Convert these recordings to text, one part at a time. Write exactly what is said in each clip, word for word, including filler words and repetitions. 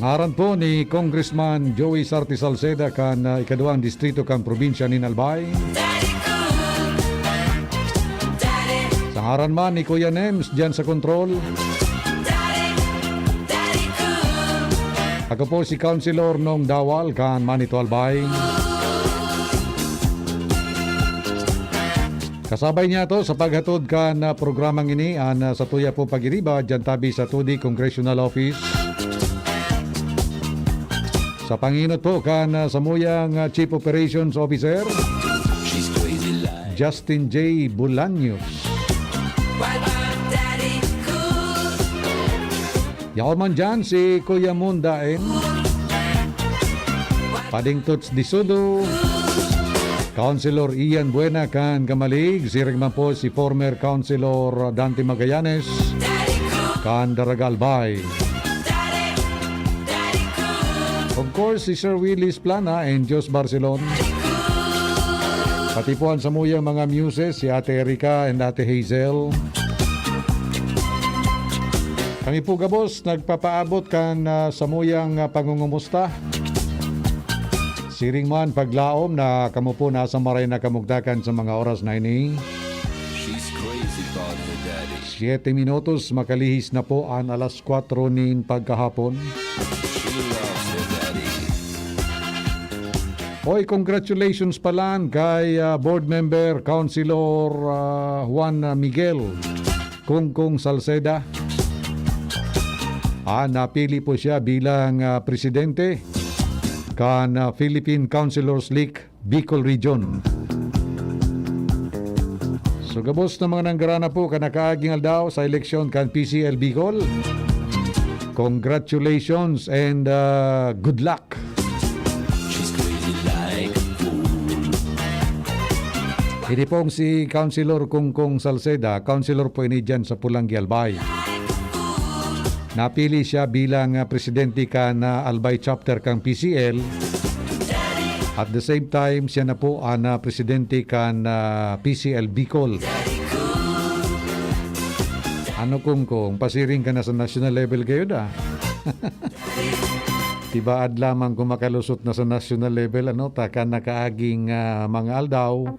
Ngaran po ni Congressman Joey Sarte Salceda kan, ah, ikaduwang distrito kan probinsya nin Albay. Sa ngaran man ni Kuya Nems, dyan sa kontrol. Ako po si Councilor Nong Dawal kan Manito Albay. Kasabay niya to sa paghatod kan, ah, programang ini, an, ah, satuya po pagiriba, dyan tabi sa two D Congressional Office. Sa panginot po kan, ah, samuyang, ah, Chief Operations Officer, Justin J Bolaños. Yaon man dyan si Kuya Moon Daen. Pading Toots Disudo. Councilor Ian Buena kan Camalig. Siring man po si former Councilor Dante Magallanes kan Daraga Albay. Of course, si Sir Willis Plana and Jos Barcelon. Pati po an samuyang mga muses, si Ate Erica and Ate Hazel. Kami po gabos nagpapaabot kan, ah, samuyang, ah, pangungumusta. Siring man paglaom na kamo po nasa maray na kamugtakan sa mga oras na ini. She's crazy about her daddy. Siyete minutos, makalihis na po an alas kwatro nin pagkahapon. She loves her daddy. Oy, congratulations palan kay, ah, board member, Councilor, ah, Juan Miguel Kongkong Salceda. Ah, napili po siya bilang, ah, presidente kan, ah, Philippine Councilors League Bicol Region. So, gabos na mga nanggarana po kan nakaaging aldaw sa eleksyon kan P C L Bicol. Congratulations and, ah, good luck. She's crazy like a fool. Ini pong si Councilor Kongkong Salceda, councilor po ini dyan sa Pulanggi, Albay. Napili siya bilang, ah, presidente kan, ah, Albay chapter kan P C L. At the same time, siya na po an, ah, presidente kan, ah, P C L Bicol. Ano, Kongkong, pasiring ka na sa national level gayod, ah. Tibaad lamang kung makalusot na sa national level, ano, ta kan nakaaging, ah, mga aldaw,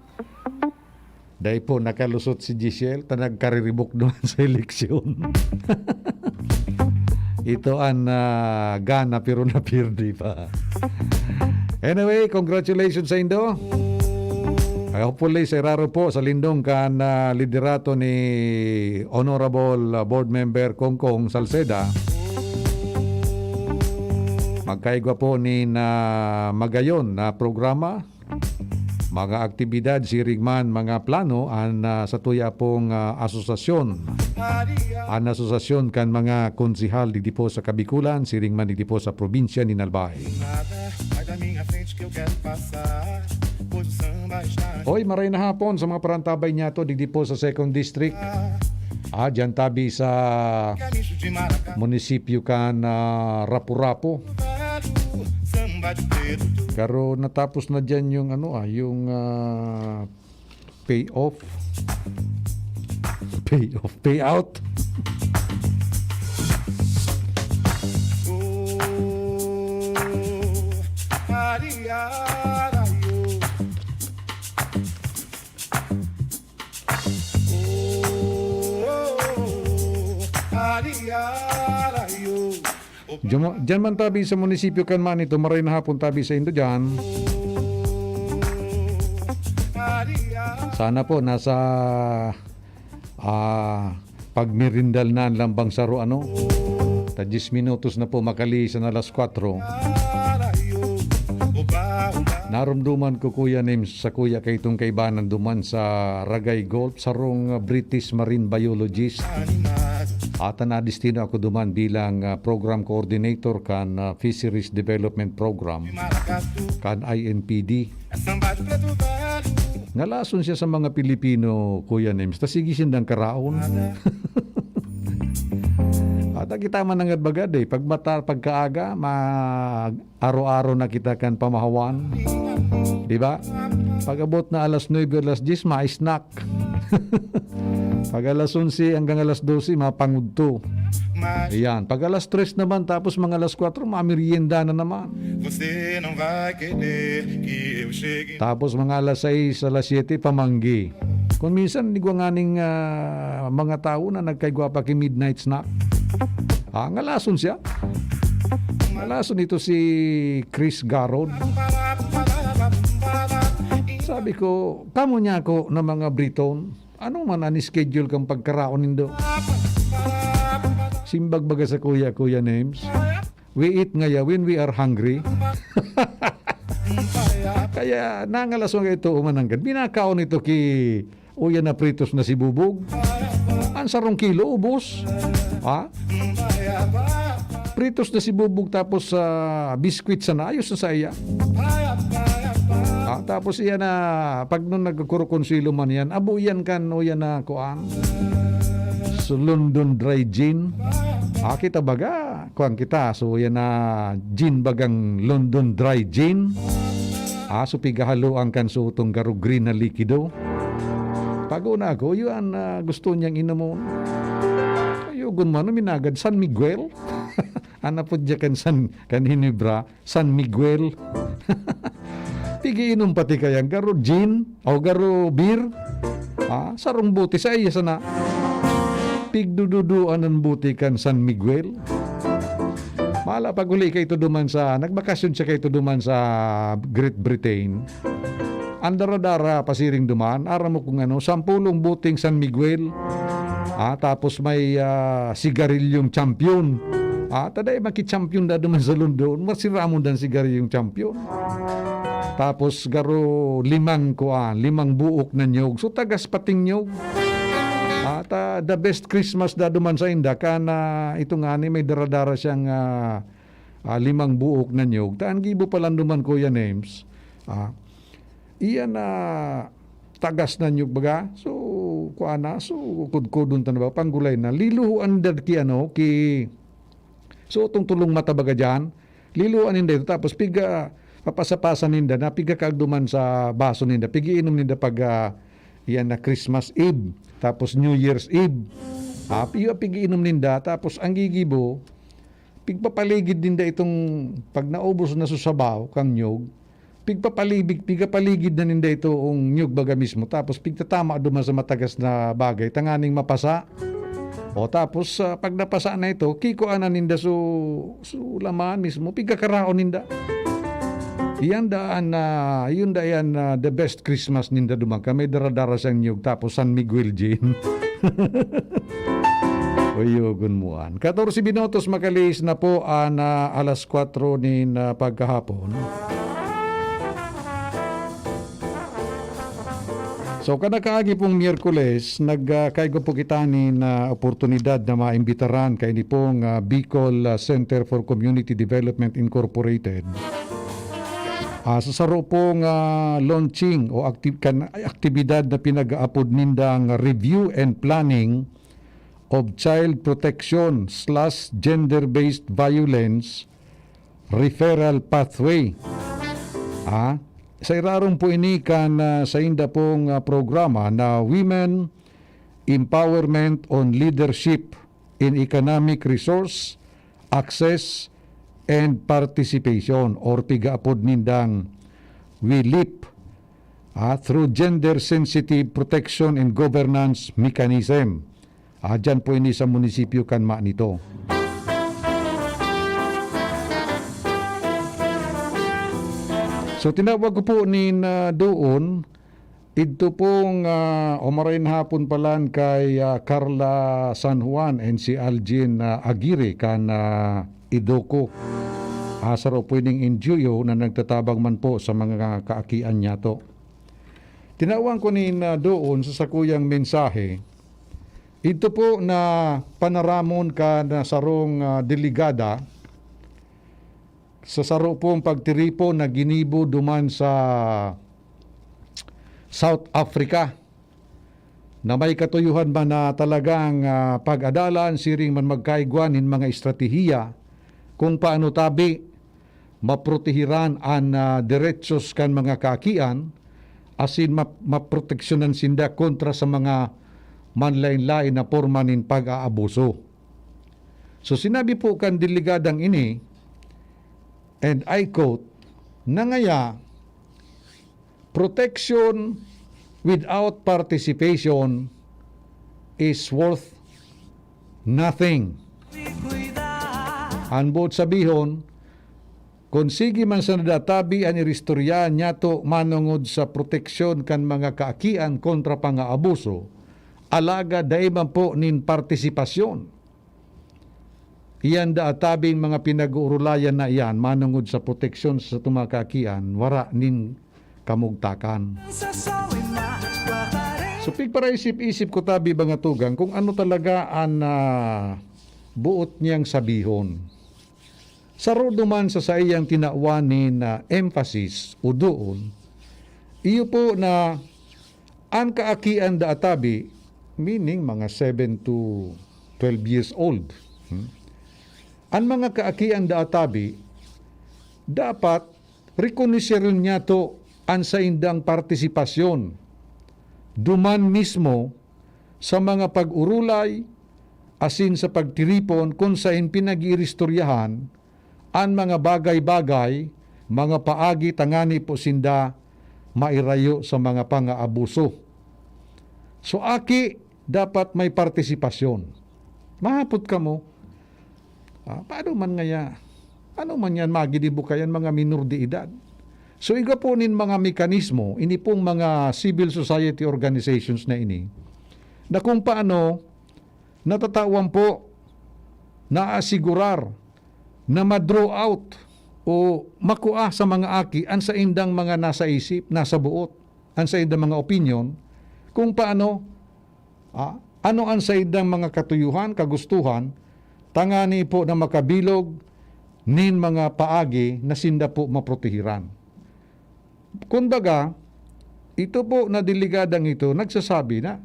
dai po nakalusot si Giselle, ta nagkariribok naman sa eleksyon. Ito an, ah, gana pero napirdi pa. Anyway, congratulations sa indo. Ay, hopefully, sa iraro po, sa lindong kan, ah, liderato ni Honorable, ah, Board Member Kongkong Salceda, magkaigwa po nin magayon na programa, mga aktibidad, siring man mga plano, an, ah, satuya pong, ah, asosasyon. An asosasyon kan mga konsehal digdi po sa Kabikulan, siring man digdi po sa probinsya nin Albay. Oy, maray na hapon sa mga parantabay niyato digdi po sa Second District. Ah, diyan tabi sa munisipyo kan, ah, Rapu-Rapu. Pero natapos na diyan yung ano, ah, yung, ah, pay off. Pay off, pay out. Diyan ma-, diyan man tabi sa munisipyo kan Manito, maray na hapon tabi sa indo diyan. Sana po nasa, ah, pagmerindal na an lambang saro, ano? Ta diyes minutos na po makali sa alas kwatro. Narumduman ko, Kuya Nims, sa kuya kay itong kaibanan duman sa Ragay Golf, sarong British marine biologist. At nadestino ako duman bilang, ah, program coordinator kan, ah, Fisheries Development Program, kan I N P D. Ngalason siya sa mga Pilipino, Kuya Nims, ta sige sindang karaon. Kita man nanggad bagad eh. Pag mata-, pagkaaga, mag-aro-aro na kita kan pamahawan. Di ba? Pag-abot na alas nuebe, alas diyes, ma-snack. Pag alas onse hanggang alas dose, mapangudto. Ayan. Pag alas tres naman, tapos mga alas kwatro, mamerienda na naman. Você não vai querer que eu chegue. Tapos mga alas sais, alas siyete, pamanggi. Kung minsan, igwa nganing, ah, mga tao na nagkaigwa pa ki midnight snack. Ah, ngalason siya. Ngalason ito si Chris Garod. Sabi ko, "Kamo niya ako na mga Briton, ano man ang schedule kang pagkaraon nindo?" Simbag baga sa kuya, Kuya Names. We eat ngaya when we are hungry. Kaya nangalas mga ito umananggad. Binakaon ito ki uya na pritos na sibubog. Ang sarong kilo, ubos. Ha? Pritos na sibubog tapos sa biskwit sana. Ayos na sa iya. Ah, tapos iyan na, pag nung nagkukurukonsilo man yan, abo yan kan, o yan na, kuan. So, London Dry Gin. Ah, kita baga, kuan kita. So, yan na, gin bagang London Dry Gin. Ah, so, pigahaloan kan sutong garo green na likido. Pag-una ako, yun, ah, gusto niyang inomon. Ayugon man, minagad, San Miguel. Anapod diya kan San, kan Hinebra. San Miguel. Pigiinom pati kayang garo gin o garo beer. Ah, sarong bote sa iya sana. Pigdududuan an bote kan San Miguel. Mala pag uli kaito duman sa, nagbakasyon siya kaito duman sa Great Britain. Ang dara-dara pasiring duman, aram mo kung ano, sampulong boteng San Miguel. Ah, tapos may, ah, sigarilyong champion. Ah, taday maki-champion da duman sa London, masiramon dan sigarilyong champion. Tapos garo limang kuan, limang buok na nyog. So, tagas pating nyog. At, ah, the best Christmas da duman sa inda, kan, ah, ito nga ni may dara-dara siyang, ah, ah, limang buok na nyog. Ta an gibo pa lang duman, Kuya Names. Ah, iyan na tagas na nyog baga. So, kuan na. So, kudkudon ta na ba? Panggulay na. Liluhoan dad ki ano, ki, so, itong tulong mata baga dyan. Liluhoan ninda ito. Tapos, piga, papasa-pasa ninda na piga kaagduman sa baso ninda. Pigiinom ninda pag, ah, iyan na Christmas Eve. Tapos, New Year's Eve. Ah, iyo pigiinom ninda. Tapos, ang gigibo, pigpapaligid ninda itong pag naubos na sa sabaw kang nyog, pigpapalibig, pigpapaligid na ninda itong nyog baga mismo, tapos pigtatama duman sa matagas na bagay tanganing mapasa. O tapos, ah, pag napasa na ito, kikuha na ninda so, so laman mismo, pigkakaraon ninda. Iyan daan na, yun da yan na the best Christmas ninda duman. Kami dara-dara siyang nyog, tapos San Miguel gin. Uyogon mo an. Katorse minutos makalihis na po an, ah, alas kwatro nin, ah, pagkahapon. So, kada kaagi pong Miyerkules, nag, ah, kaigwa po kita nin, ah, oportunidad na maimbitaran kaini pong, ah, Bicol, ah, Center for Community Development Incorporated. Ah, sa saro pong, ah, launching o akti-, kan, aktibidad na pinag-aapod nindang Review and Planning of Child Protection / Gender-Based Violence Referral Pathway. Ah, sa irarom po ini kan, ah, sainda pong, ah, programa na Women Empowerment on Leadership in Economic Resource, Access, and Participation, or pigaapod nindang WELEAP, ah, through Gender Sensitive Protection and Governance Mechanism. Ah, dyan po ini sa munisipyo kan Manito. So, tinawag ko po nin, ah, doon, idto pong, ah, o maray na hapon palan kay, ah, Carla San Juan and si Algin, ah, Aguirre kan, ah, Idoco. Ah, saro po ining N G O na nagtatabang man po sa mga kaakian niyato. Tinawan ko nin, ah, doon sa sakuyang mensahe. Idto po na panaramon kan, ah, sarong, ah, delegada sa saro pong pagtiripon na ginibo duman sa South Africa. na may katuyohan man na talagang, ah, pag-adalan, siring man magkaigwa nin mga estratehiya kung paano tabi maprotehiran an, ah, derechos kan mga kaakian, asin map-, maproteksyonan sinda kontra sa mga manlaen-laen na porma nin pag-aabuso. So, sinabi po kan delegadang ini, and I quote, na ngaya, "Protection without participation is worth nothing." An boot sabihon, kun sige man sana databi an iristorya niyato manongod sa proteksyon kan mga kaakian kontra pangaabuso, alagad dai man po nin partisipasyon, iyan da atabing mga pinag-uurulayan na iyan manongod sa proteksyon sa satong mga kaakian, wara nin kamugtakan. So, pigparaisip-isip ko tabi, mga tugang, kung ano talaga an, ah, boot niyang sabihon. Sarudo man sa saiyang tinawan nin, ah, emphasis o doon, iyo po na an kaakian da atabi, meaning mga seven to twelve years old. Hmm? An mga kaakian da atabi, dapat rekonoseron niyato an saindang partisipasyon duman mismo sa mga pag-urulay asin sa pagtiripon kun saen pinag-iiristoryahan an mga bagay-bagay, mga paagi tangani po sinda mairayo sa mga pangaabuso. So, aki, dapat may partisipasyon. Mahapot kamo, ah, paano man ngaya, ano man yan, magidibo kayan mga minor de edad? So, igwa po nin mga mekanismo, ini pong mga civil society organizations na ini, na kung paano natatawan po, naasigurar na ma-draw out o makua sa mga aki an saindang mga nasa isip, nasa buot, an saindang mga opinyon, kung paano, ah, ano an saindang mga katuyuhan, kagustuhan, tangani po na makabilog nin mga paagi na sinda po maprotehiran. Kumbaga, ito po na delegadang ito nagsasabi na,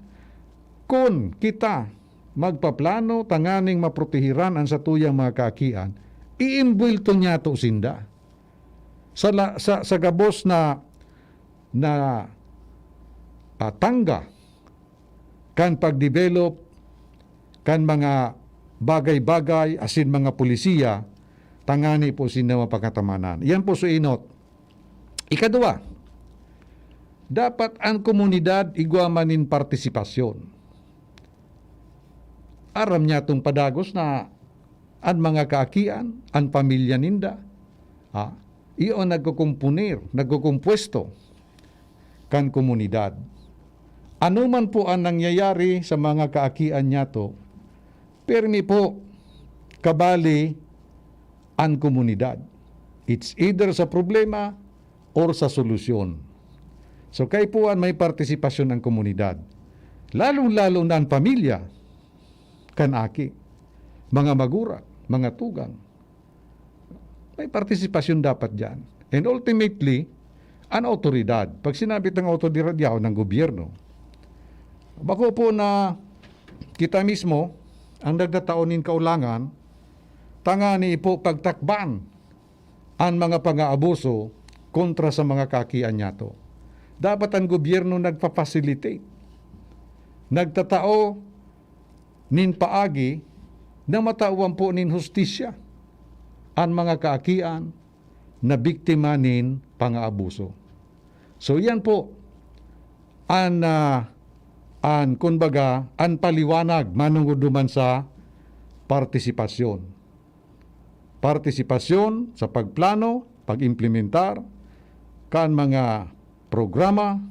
kun kita magpaplano tanganing maprotehiran an satuyang mga kaakian, iimbwelto niyato sinda. Sa la-, sa, sa gabos na, na, ah, tangga kan pagdevelop kan mga bagay-bagay asin mga polisiya, tangani po sinda mapakatamanan. Iyan po so enot. Ikaduwa, dapat an komunidad igwa man nin partisipasyon. Aram niyatong padagos na an mga kaakian, an pamilya ninda, ah, iyo an nagkokomponer, nagkokompuesto kan komunidad. Ano man po an nangyayari sa mga kaakian niyato, pirmi po kabali an komunidad. It's either sa problema or sa solusyon. So, kaipuhan may partisipasyon ang komunidad. Lalong-lalo na ang pamilya kan aki, mga magurang, mga tugang. May partisipasyon dapat diyan. And ultimately, an awtoridad. Pag sinabi tang awtoridad, yaon ng gobyerno. Bako po na kita mismo ang nagtatao nin kaulangan, tangani po pagtakban an mga pangaabuso kontra sa mga kaakian niyato. Dapat ang gobyerno nagpa-facilitate, nagtatao nin paagi na matawan po nin hustisya an mga kaakian na biktima nin pangaabuso. So, iyan po an, ah, an, kumbaga, an paliwanag manungod duman sa partisipasyon. Partisipasyon sa pagplano, pag-implementar kan mga programa,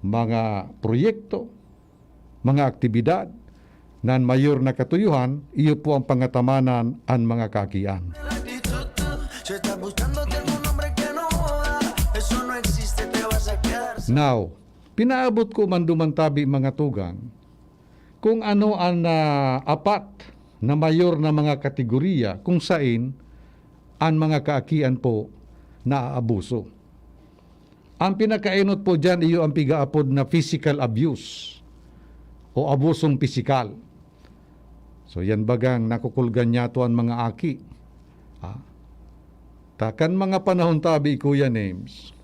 mga proyekto, mga aktibidad na an mayor na katuyuhan, iyo po ang pangatamanan an mga kaakian. Now, pinaabot ko man duman tabi, mga tugang, kung ano an, ah, apat na mayor na mga kategoriya kung sain an mga kaakian po naaabuso. Ang pinakaenot po diyan iyo ang pigaapod na physical abuse. o abusong pisikal. So, yan bagang nakukulgan niyato an mga aki. Ah. Ta kan mga panahon tabi, Kuya Names,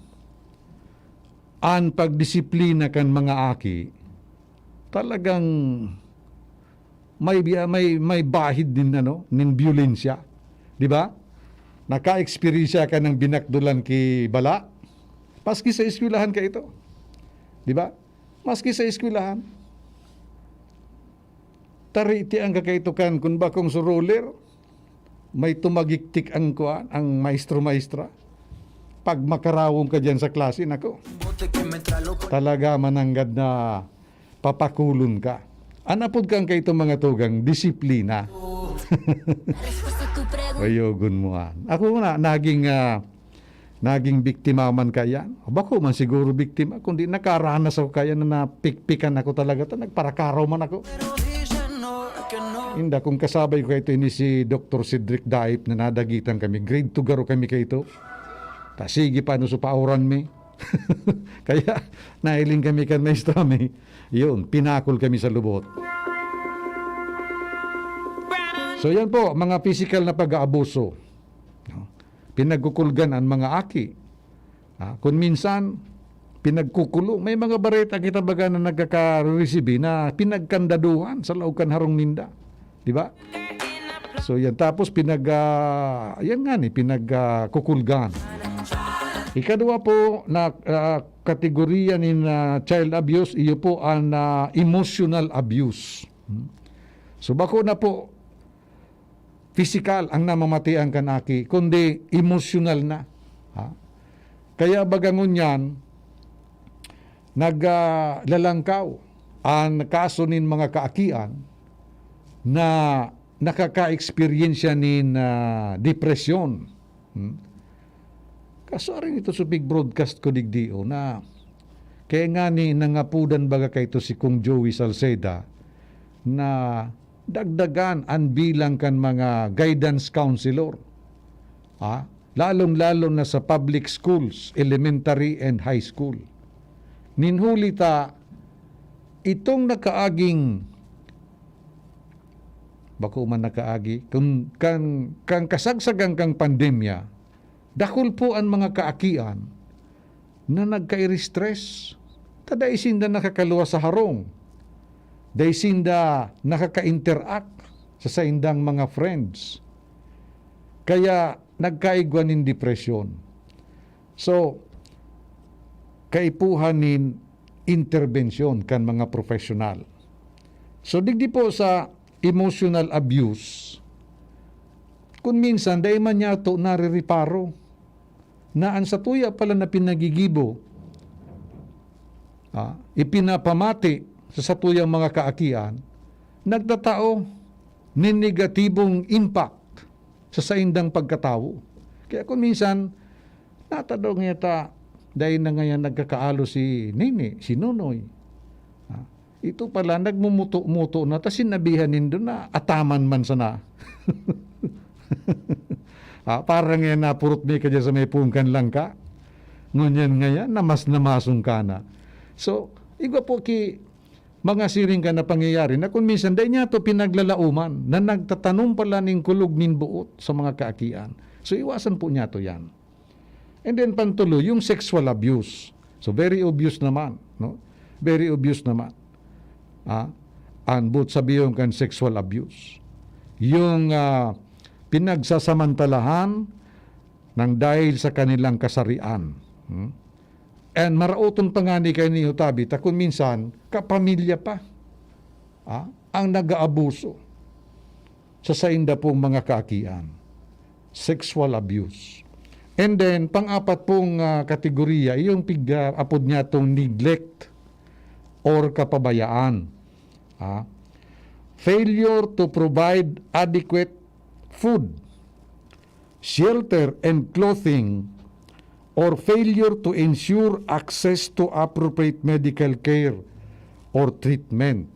an pagdisiplina kan mga aki, talagang may bi-, may, may bahid nin, ano, nin biyolensya. Di ba? Naka-eksperyensya ka ng binakdulan ki bala? Maski sa eskwelahan ka ito. Di ba? Maski sa eskwelahan. Taritian ka kaito kan, kun bakong su ruler, may tumagiktik ang kuan, ang maestro-maestra. Pag makarawong ka diyan sa klase, nako, talaga mananggad na papakulon ka. An apod kan kaito, mga tugang, disiplina. Ayogon mo, ah. Ako na, naging, ah, naging biktima man kaiyan. O bako man siguro biktima, kundi nakaranas ako kaiyan na napikpikan ako talaga ta, nagparakaraw man ako. Inda, kung kasabay ko kaito ini si Doktor Cedric Daip na nadagitan kami, grade two garo kami kaito. Ta sige pa, ano, so pauran mi. Kaya, nahiling kami kan maestra mi. Yun, pinakol kami sa lubot. So, yan po, mga pisikal na pag-aabuso. No? Pinagkukulgan an mga aki. Ah, kun minsan, pinagkukulong. May mga bareta kita baga na nagkakaresibi na pinagkandaduhan sa laog kan harong ninda. Di ba? So, yan. Tapos, pinag, ah, yan nga ni, pinag, ah, kukulgan. Ikadwa po na, ah, kategorya nin, ah, child abuse, iyo po an, ah, emotional abuse. Hmm. So, bako na po pisikal ang namamatian kan aki, kundi emosyonal na. Ha? Kaya baga ngunyan, nag, ah, lalangkaw an kaso nin mga kaakian na nakaka-eksperyensya nin, ah, depresyon. Hmm? Kasuarin ito sa pig-broadcast ko digdi, oh, na kaya nga ni nangapudan baga kaito si Kong Joey Salceda na dagdagan an bilang kan mga guidance counselor, ah, lalong-lalo na sa public schools, elementary and high school. Nin huli ta, itong nakaaging, bako man nakaagi, kung kan, kan kasagsagan kang pandemya, dakul po an mga kaakian na nagka-stress. Ta dai sinda nakakaluwas sa harong. Dai sinda nakaka-interact sa saindang mga friends. Kaya nagkaigwa nin depresyon. So, kaipuhan nin interbensyon kan mga profesyonal. So, digdi po sa emotional abuse, kun minsan, dai man niyato narireparo na an satuya pala na pinagigibo, ah, ipinapamati sa satuyang mga kaakian, nagtatao nin negatibong impact sa saindang pagkatawo. Kaya kun minsan, natadaw niya ta, dai na ngayan nagkakaalo si Nini, si Nonoy. Ah, ito pala, nagmumuto-muto na, ta sinabihan nindo na ataman man sana. Ah, parang yan, napurot mi ka dyan sa may pungkan lang ka. Ngunyan ngayan, namas-namasong ka na. So, igwa po ki mga siring ka na pangyayari na kun minsan dai niyato pinaglalauman na nagtatanom pala nin kulog nin boot sa mga kaakian. So, iwasan po niyato yan. And then, pantulo, yung sexual abuse. So, very obvious naman, no? Very obvious naman. Ah, an boot sabihon kan sexual abuse. Yung, ah, pinagsasamantalahan ng dahil sa kanilang kasarian. Hmm? And maraoton pa nga ni kaini, tabi ta, kun minsan, kapamilya pa, ah, ang nag-aabuso sa sainda pong mga kaakian. Sexual abuse. And then, pang-apat pong, ah, kategorya, yung pig-, ah, apod niya tong neglect or kapabayaan. Ah, failure to provide adequate food, shelter, and clothing, or failure to ensure access to appropriate medical care or treatment.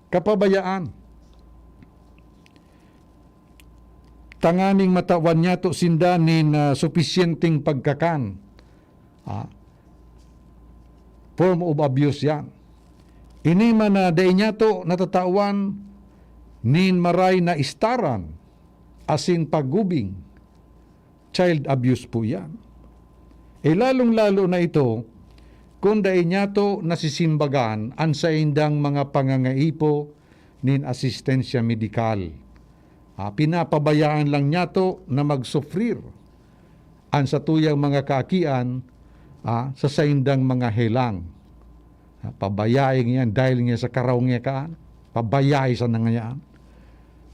Kapabayaan. Tanganing matawan niyato sinda nin, ah, supisyenteng pagkakan. Ah, form of abuse yan. Ini man na dai niyato natatawan nin maray na istaran asin paggubing, child abuse po yan. E lalong-lalo na ito kung dai niyato nasisimbagan an saindang mga pangangaipo nin asistensya medikal. Ah, pinapabayaan lang niyato na magsufrir an satuyang mga kaakian, ah, sa saindang mga helang. Ah, pabayai ngayan dahil nga sa karaw nga kaan, pabayai sana ngayan.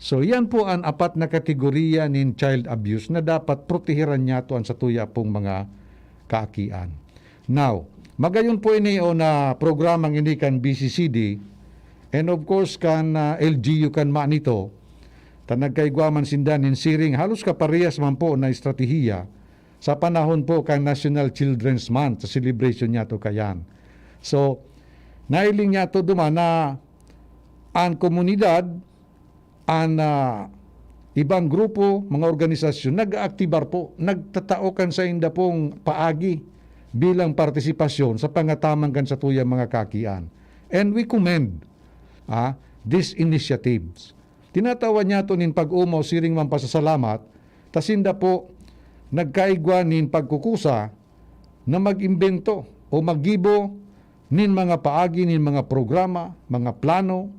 So, yan po an apat na kategoriya nin child abuse na dapat proteheran niyato an satuya pong mga kaakian. Now, magayon po ini o na programang ini kan B C C D, and of course kan, ah, L G U kan manito, ta nagkaigwa man sinda nin siring halos kaparehas man po na estratehiya sa panahon po kan National Children's Month, sa celebration niyato kayan. So, nahiling niyato duman na an komunidad, an, ah, ibang grupo, mga organisasyon, nag-aaktibar po, nagtatao kan sainda pong paagi bilang partisipasyon sa pangataman kan satuyang mga kaakian. And we commend, ah, these initiatives. Tinatawan niyato nin pag-omaw siring man pasasalamat, ta sinda po nagkaigwa nin pagkukusa na mag-imbento o maggibo nin mga paagi nin mga programa, mga plano,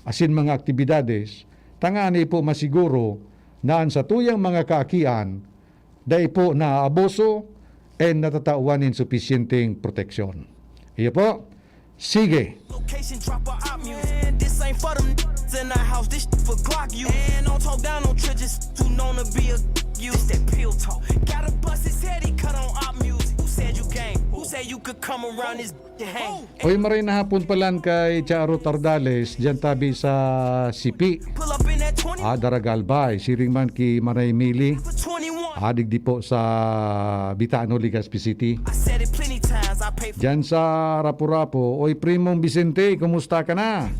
asin mga aktibidades, tanganing po masiguro na an satuyang mga kaakian dai po naaabuso and natatawan nin supisyenteng proteksyon. Iyo po. Sige. Location drop a op music. Man, this ain't for them in the house. This shit for Glock you. And don't talk down on Trigger. Too known to be a you. This that pill talk. Gotta bust his head. He cut on op music. Who said you came? Who said you could come around this? Oy, maray na hapon palan kay Charo Tardales, diyan tabi sa Sipi. Ah, Daraga Albay, siring man ki Maray Mili. Ah, digdi po sa Bitano, Legazpi City. Diyan sa Rapu-Rapu, oy, Primong Vicente, kumusta ka na?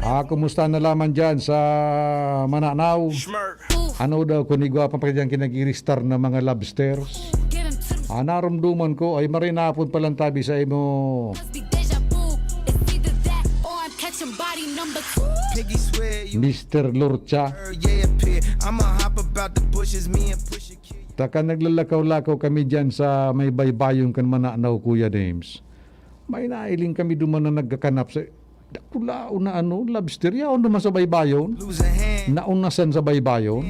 Ah, kumusta na lamang diyan sa Mananao? Ano daw, kun igwa pa pa diyan kinag-iristar na mga lobsters? Ah, narumduman ko, ay maray na hapon palan tabi sa imo. Mister Lorcha. Taka naglalakaw-lakaw kami diyan sa may baybayon kan Mananao, Kuya James. May nailing kami duman na nagkakanap sa dakulaon na ano, lobster. Yaon naman sa baybayon. Naunasan sa baybayon.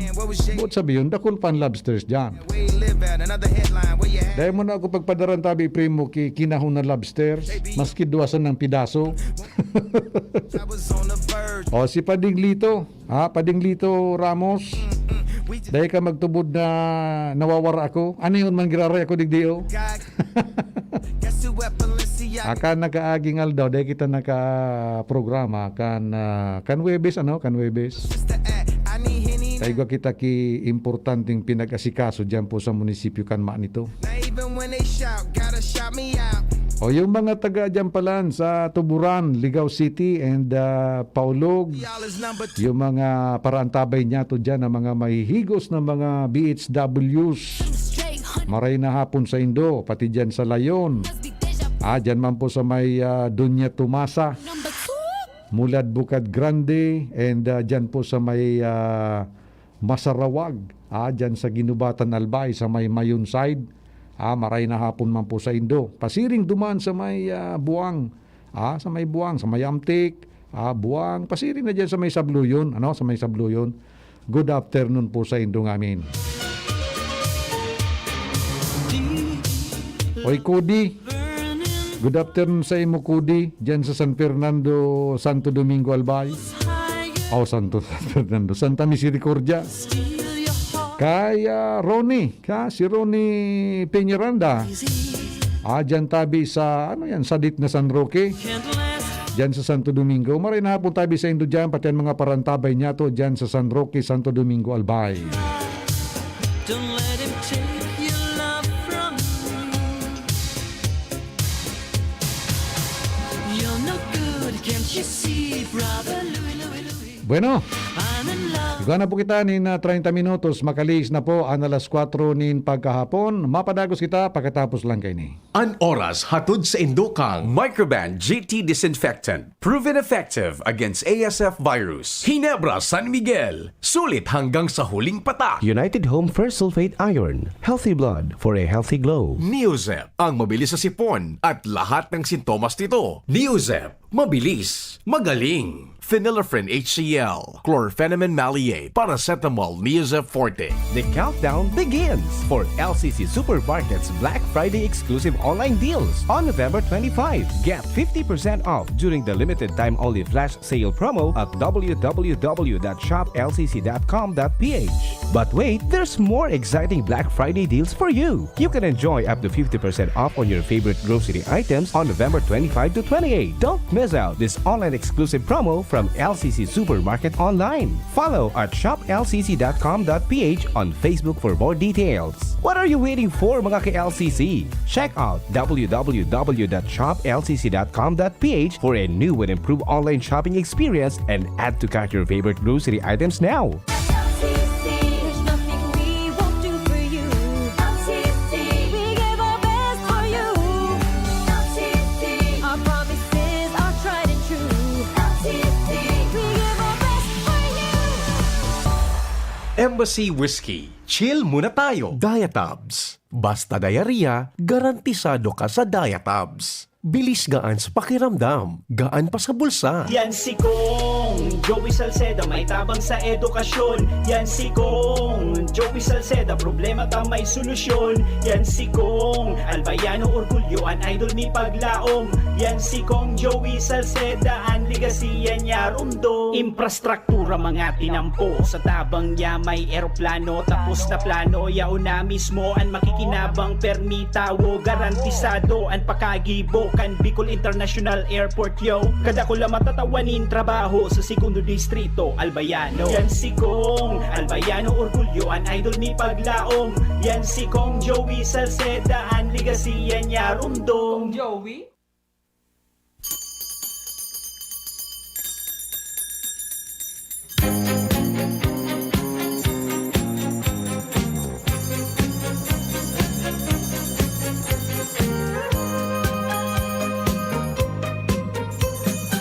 Buot sabiyon, dakul pa ang lobsters dyan. Dahil mo na ako pagpadaran tabi, primo, ki-, kinahon na lobsters. Maski duwasan ng pidaso. O, si Pading Lito. Ha, Pading Lito Ramos. Dahil ka magtubod na nawawara ako. Ano yun, manggiraray ako, digdi, oh? Akan nakaaging aldaw, dai kita nakaprograma kan, ah, kan Huwebes, ano? Kan Huwebes. Kaigwa kita ki importanteng pinag-asikaso diyan po sa munisipyo kan Manito. O yung mga taga diyan palan sa Tuburan, Ligao City and, ah, Paulog. Yung mga paraantabay niyato diyan, ang mga mahihigos na mga B H Ws. Maray na hapon sa indo, pati diyan sa Layon. Ah, diyan man po sa may, ah, Doña Tomasa. Mulad Bukad Grande, and, ah, diyan po sa may, ah, Masarawag. Ah, diyan sa Ginubatan Albay, sa may Mayon side. Ah, maray na hapon man po sa indo. Pasiring duman sa may, ah, Buang. Ah, sa may Buang, sa may Amtik, ah, Buang, pasiring na diyan sa may Sabluyon, ano, sa may Sabluyon. Good afternoon po sa indong amin. Oy, Cody. Good afternoon sa imo, Cody, diyan sa San Fernando, Santo Domingo, Albay. Oh, Santo, San Fernando, Santa Misericordia. Kay, ah, Ronnie, ka, si Ronnie Peñaranda. Ah, diyan tabi sa, ano yan, Sadit na San Roque. Diyan sa Santo Domingo. Maray na hapon tabi sa indo diyan, pati ang mga parantabay niyato diyan sa San Roque, Santo Domingo, Albay. Don't let him take your love from you. You're no good, can't you see, brother Louie, Louie, Louie? Bueno. Igwa na po kita nin, ah, treinta minutos, makalihis na po an alas kwatro nin pagkahapon. Mapadagos kita pakatapos lang kaini. An oras hatod sa indokang Microban G T Disinfectant, proven effective against A S F virus. Ginebra San Miguel, sulit hanggang sa huling patak. United Home Ferrous Sulfate Iron, healthy blood for a healthy glow. Neozep, ang mabilis sa sipon at lahat ng sintomas nito. Neozep, mabilis, magaling. Phenylephrine H C L, chlorphenamine maleate, paracetamol, Neozep Forte. The countdown begins for L C C Supermarket's Black Friday exclusive online deals on November twenty-five. Get fifty percent off during the limited time only flash sale promo at w w w dot shop l c c dot com dot p h. But wait, there's more exciting Black Friday deals for you. You can enjoy up to fifty percent off on your favorite grocery items on November twenty-five to twenty-eight. Don't miss out this online exclusive promo from L C C Supermarket Online. Follow at shop l c c dot com dot p h on Facebook for more details. What are you waiting for, mga ka-L C C? Check out w w w dot shop l c c dot com dot p h for a new and improved online shopping experience and add to cart your favorite grocery items now. L C C, there's nothing we won't do for you. L C C, we give our best for you. L C C, our promises are tried and true. L C C, we give our best for you. Embassy Whiskey. Chill muna tayo. Diatabs. Basta diarrhea, garantisado ka sa Diatabs. Bilis, gaan sa pakiramdam, gaan pa sa bulsa. Yan si Kong Joey Salceda, may tabang sa edukasyon. Yan si Kong Joey Salceda, problema ta may solusyon. Yan si Kong Albayano, orgulyo an idol mi paglaom. Yan si Kong Joey Salceda, an legacy yan niya rumdom. Infrastruktura, mga tinampo, sa tabang niya may eroplano, tapos na plano, yaon na mismo an makikinabang, permi tawo, garantisado an pakagibo kan Bicol International Airport, yo. Kadakula matatawan nin trabaho sa Segundo Distrito, Albayano. Yan si Kong Albayano, orgulyo an idol mi paglaom. Yan si Kong Joey Salceda, an legacy yan niya rumdom. Kong Joey?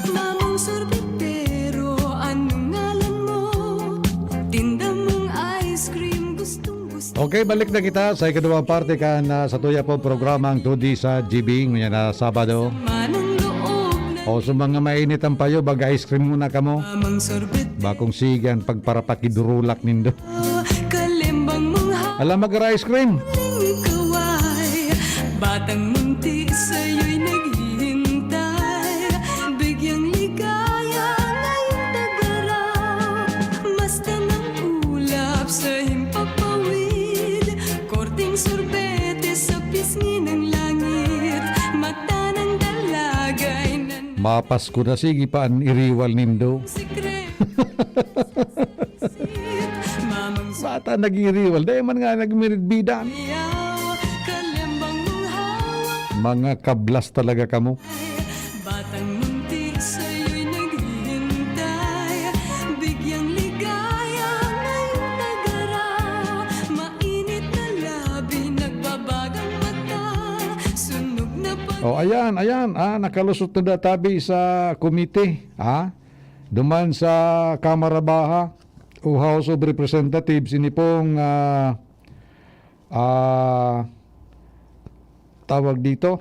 Mamong sorbetero, anong ngalan mo? Tinda mong ice cream, gustong gusto. Okay, balik na kita sa ikaduwang parte kan, ah, sa tuya po programang Todi sa G B, ngunyan na Sabado. Manang loob na. O, sa mga mainit ang payo, mag-ice cream muna kamo. Mamang sorbet. Bakong sige ang pagparapakidurulak nindo. Kalembang mong ha- Alam, mag-ice cream. Ikaw ay batang munti, sa'yo'y naghihintay. Bigyang ligaya ngayong tagaraw. Masta ng ulap sa himpapawid. Korting sorbete sa pisngi ng langit. Mata ng dalagay na Mapasko na, sige pa an iriwal nindo. Sikreto. Mamang Bata nag-iiriwal, dai man nga nagmiridbidan. Yaw, kalembang mong hawak. Mga kablas talaga kamo. Batang munti sa'yo'y naghihintay. Bigyang ligaya ngayong tagaraw. Mainit na labi, nagbabagang mata. Sunog na pa- Oh, ayan, ayan. Ah, nakalusot na tabi sa komite, ha? Duman sa Kamara Baha o House of Representatives, ini pong, ah, ah, tawag dito,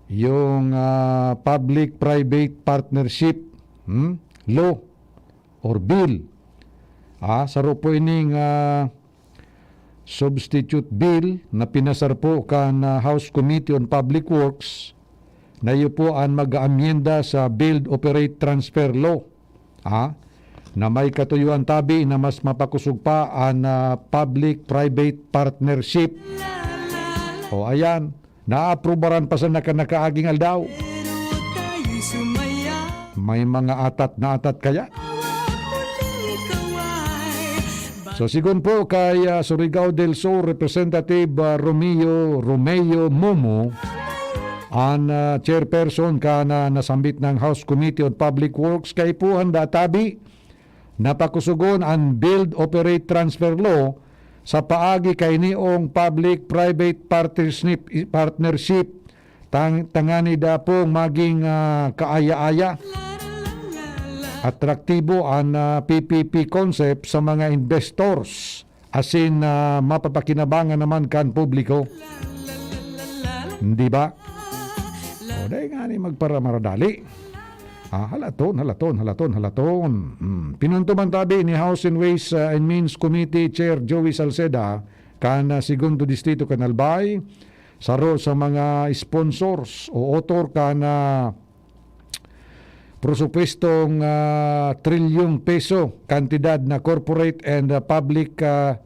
yung, ah, Public-Private Partnership, hmm, Law or Bill. Ah, saro po ining, ah, substitute bill na pinasar po kan, ah, House Committee on Public Works, na iyo po an mag-aamyenda sa Build, Operate, Transfer Law, ha, na may katuyoan tabi na mas mapakosog pa an, ah, public-private partnership. O, ayan, naaprubaran pa sana kan nakaaging aldaw. May mga atat na atat kaya? So, sigon po kay, ah, Surigao del Sur Representative, ah, Romeo, Romeo Momo, an, ah, chairperson kan, ah, nasambit na House Committee on Public Works, kaipuhan da tabi Napakusugon an Build, Operate, Transfer Law sa paagi kainiong public-private partnership, partnership tang-, tangani da pong maging, ah, kaaya-aya. Atraktibo an, ah, P P P concept sa mga investors, asin, ah, mapapakinabangan naman kan publiko. Di ba? O, dai ngani magparamaradali. Ah, halaton, halaton, halaton, halaton. Hmm. Pinantuman tabi ni House and Ways, ah, and Means Committee Chair Joey Salceda kan, ah, Segundo Distrito kan Albay, saro sa mga sponsors o author kan, ah, presupwestong, ah, trilyong peso kantidad na corporate and, ah, public, ah,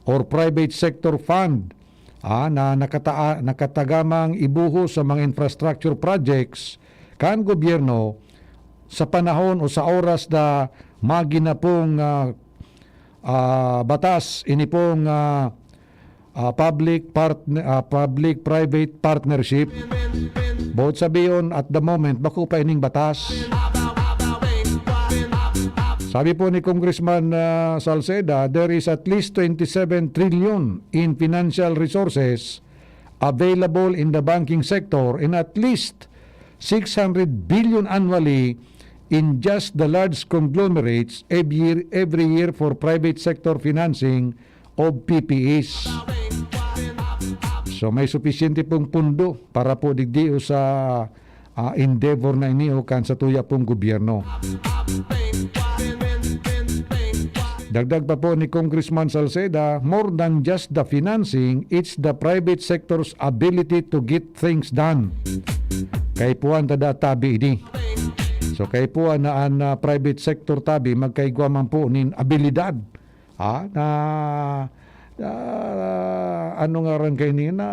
or private sector fund, ah, na nakataa-, nakatagamang ibuhos sa mga infrastructure projects kan gobyerno sa panahon o sa oras na magin na pong, ah, ah, batas ini pong, ah, ah, public partn-, ah, public-private partnership. Boot sabihon, at the moment, bako pa ining batas. Sabi po ni Congressman, ah, Salceda, there is at least twenty-seven trillion in financial resources available in the banking sector and at least six hundred billion annually in just the large conglomerates every year, every year for private sector financing of P P Es. So, may supisyente pong pundo para po digdi o sa, ah, endeavor na ini o kan satuya pong gobyerno. Dagdag pa po ni Congressman Salceda, more than just the financing, it's the private sector's ability to get things done. Kaipuhan ta da tabi ini. So, kaipuhan na an, ah, private sector tabi, magkaigwa man po nin abilidad, ah, na, ah, ano ngaran kaini, na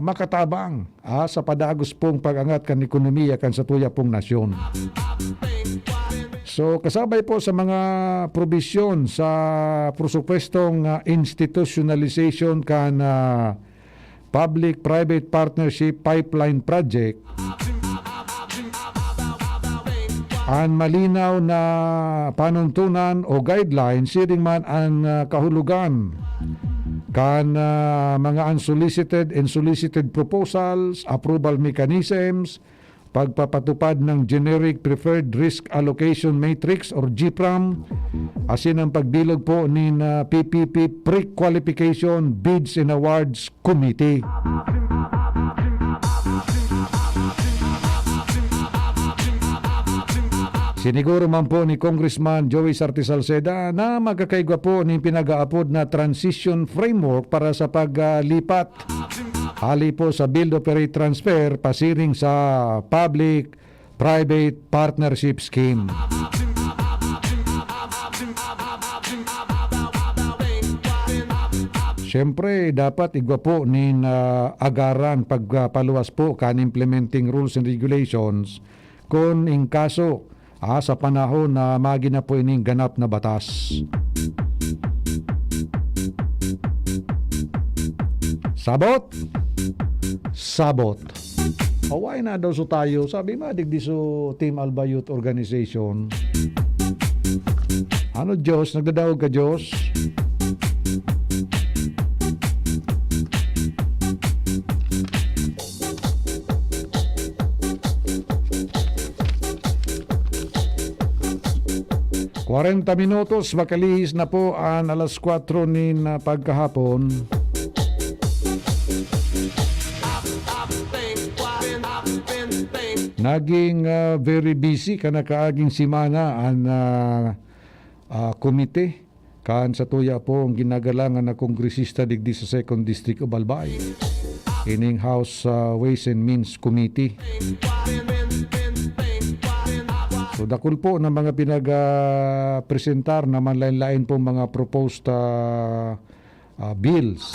makatabang, ah, sa padagos pong pag-angat kan ekonomiya kan satuya pong nasyon. So, kasabay po sa mga probisyon sa presupwestong, ah, institutionalization kan, ah, public-private partnership pipeline project, an malinaw na panuntunan o guidelines, siring man an, ah, kahulogan kan, ah, mga unsolicited and solicited proposals, approval mechanisms, pagpapatupad ng Generic Preferred Risk Allocation Matrix or GPRAM, asin ang pagbilog po nin, ah, P P P Pre-Qualification Bids and Awards Committee. Siniguro man po ni Congressman Joey Sarte Salceda na magkakaigwa po nin pinag-aapod na transition framework para sa paglipat hali po sa build, operate, transfer pasiring sa public private partnership scheme. Siyempre, dapat igwa po nin, ah, agaran pagpaluwas po kan implementing rules and regulations kun in kaso, ah, sa panahon na magin na po ining ganap na batas. Sabot? Sabot. O, why na daw so tayo? Sabi ma, digdi so Team Alba Youth Organization. Ano, Diyos? Nagdadaog ka, Diyos? Kwarenta minutos, makalihis na po an alas kwatro nin, ah, pagkahapon. Naging, ah, very busy kan nakaaging semana an, ah, ah, komite kan satuya pong ginagalangan na kongresista digdi sa Second District of Albay, ining House, ah, Ways and Means Committee. So, dakul po na mga pinag, ah, presentar na manlaen-laen pong mga proposed, ah, ah, bills.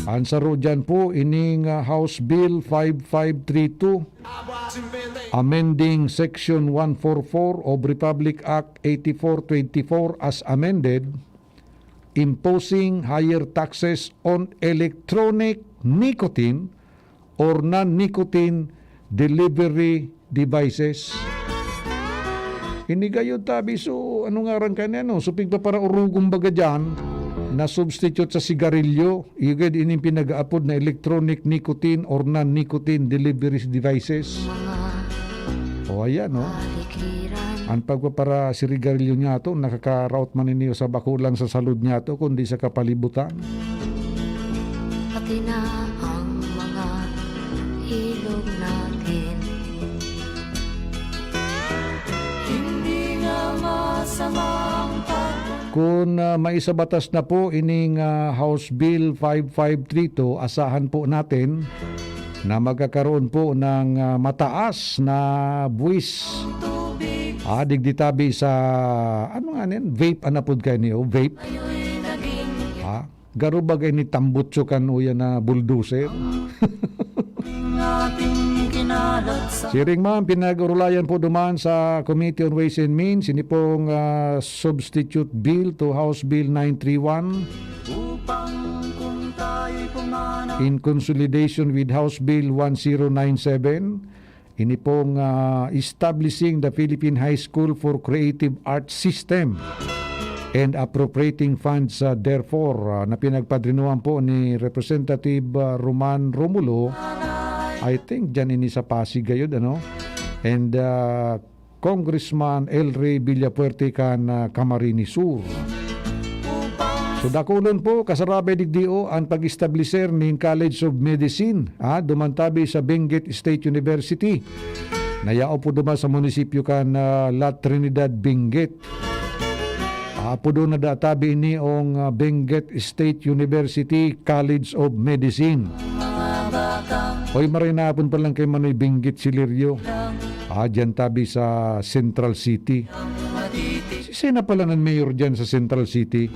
An saro diyan po, ining, ah, House Bill five five three two, amending Section one four four of Republic Act eighty-four twenty-four as amended, imposing higher taxes on electronic nicotine or non-nicotine delivery devices. Ini gayo tabi, so, ano ngaran kani, ano? So, pigpaparaorogong baga diyan na substitute sa sigarilyo. Iyo gad ining pinag-aapod na electronic nicotine or non-nicotine delivery devices. O, ayan, no? An pagpaparasigarilyo niyato, nakakaraot man ini sa bako lang sa salud niyato, kundi sa kapalibutan. Pati na ang mga ilog natin. Hindi nga masama ang pag- Kun, ah, maisabatas na po ining, ah, House Bill five five three two, asahan po natin na magkakaroon po ng, ah, mataas na buwis. Ah, digdi tabi sa, ano nga yan? Vape, an apod kaini, o, vape. Ah, garo baga ini tambutso kan uya na bulldozer. Siring man, pinag-orolayan po duman sa Committee on Ways and Means, ini pong, ah, substitute bill to House Bill nine three one in consolidation with House Bill one zero nine seven. Ini pong, ah, establishing the Philippine High School for Creative Arts System and appropriating funds, ah, therefore, ah, na pinagpadrinuhan po ni Representative, ah, Roman Romulo. I think dyan ini sa Pasig gayod, ano? And, ah, Congressman El Rey Villafuerte kan, ah, Camarines Sur. So, dakulon po, kasarabay digdi o an pag-estableser nin College of Medicine, ah, duman tabi sa Benguet State University. Nayaop po duman sa munisipyo kan, ah, La Trinidad, Benguet. Apodon na da tabi ini ong, ah, Benguet State University College of Medicine. Oy, maray na apon pa lang kay Manoy Benguet Celerio. Ah, diyan tabi sa Central City. Si, sino pala nan mayor diyan sa Central City?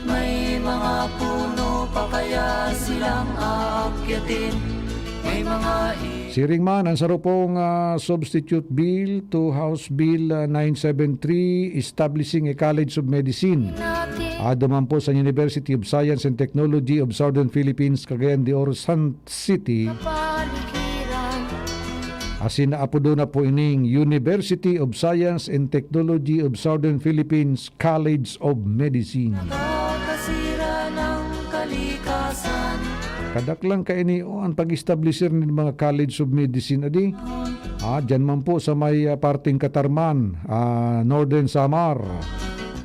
May mga puno pa kaya silang aakyatin? May mga i- Siring man, ang saro pong, ah, substitute bill to House Bill, ah, nine seven three, establishing a College of Medicine. Ah, duman po sa University of Science and Technology of Southern Philippines, Cagayan de Oro, San City. Asin naapodo na po ining University of Science and Technology of Southern Philippines College of Medicine. Nakakasira ng kalikasan. Kadaklan kaini o an pag-establisir nin mga College of Medicine, adi. Ah, diyan man po sa may, ah, parteng Catarman, ah, Northern Samar.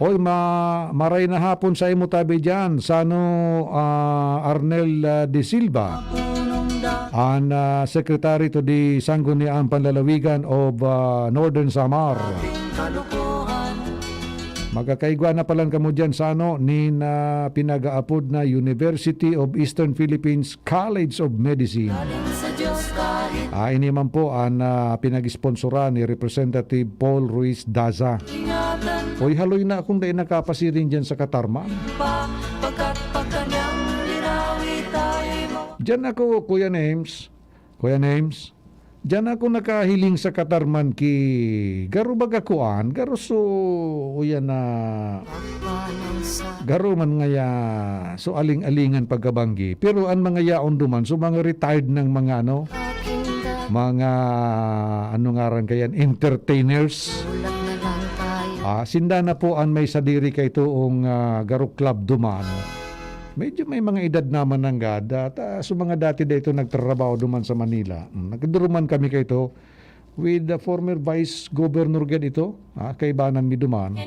Oy, ma-, maray na hapon sa imo tabi diyan, Sano, ah, Arnel, ah, de Silva, an, ah, Secretary to the Sangguniang Panlalawigan of, ah, Northern Samar. Magkakaigwa na palan kamo diyan, Sano, nin, ah, pinag-aapod na University of Eastern Philippines College of Medicine. Ah, ini man po an, ah, pinag-sponsoran ni Representative Paul Ruiz Daza. Oy, haloy na akong dai nakapasiring diyan sa Catarman. Diyan ako, Kuya Names. Kuya Names, diyan ako nakahiling sa Catarman ki garo baga kuan, garo so, uyan na, garo man ngaya, so aling-alingan pagkabanggi. Pero an mga yaon duman, so mga retired ng mga ano, mga, ano ngaran kayan, entertainers. Ah, sinda na po an may sadiri kaito ong, ah, garo club duman. Medyo may mga edad naman nanggad, at, ah, so mga dati da ito nagtratrabaho duman sa Manila. Mm, nagduruman kami kaito with the former Vice Governor gad ito, ah, kaibanan mi duman.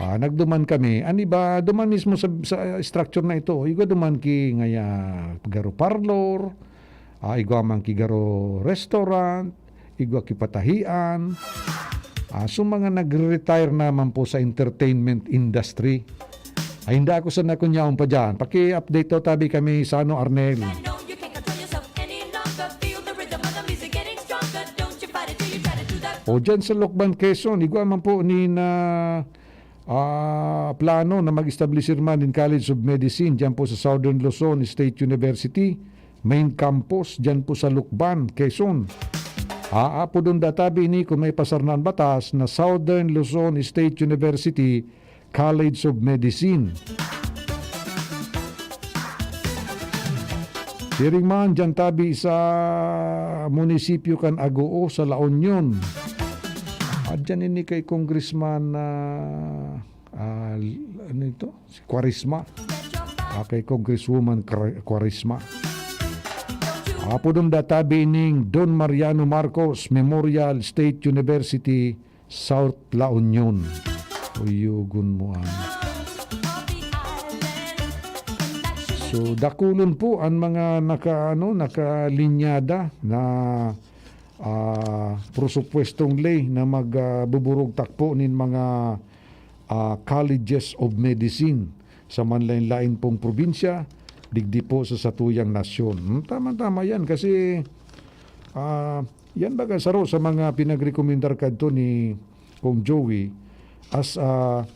Ah, nagduman kami. An iba, duman mismo sa, sa structure na ito. Igwa duman ki ngaya garo parlor, ah, igwa man ki garo restaurant, igwa ki patahian. Ah, so mga nagre-retire naman po sa entertainment industry. Ay, hindi ako sana kung yaon pa dyan. Paki-update to, tabi kami sa ano, Arnel. O dyan sa Lukban, Quezon, igwa man po ni na, ah, plano na mag-establisir man in College of Medicine dyan po sa Southern Luzon State University, main campus dyan po sa Lukban, Quezon. Aapodon da tabi ini kung may pasar na an batas na Southern Luzon State University College of Medicine. Siring man, dyan tabi sa munisipyo kan Agoo, sa La Union. Adyan ini kay Congressman, ah, ah, ano ito? Si Cuaresma. Ah, kay Congresswoman Cra-, Cuaresma. Apod da tabi ning Don Mariano Marcos Memorial State University, South La Union. Uyugon mo an. So, dakulon po ang mga naka-, ano, nakalinyada na, ah, presupuestong ley na mag, ah, buburog takpo nin mga, ah, colleges of medicine sa manlain-lain pong probinsya, digdi po sa satuyang nasyon. Hmm, tama-tama yan kasi, ah, yan baga saro sa mga pinagrekomendar kadto ni Kong Joey as, ah,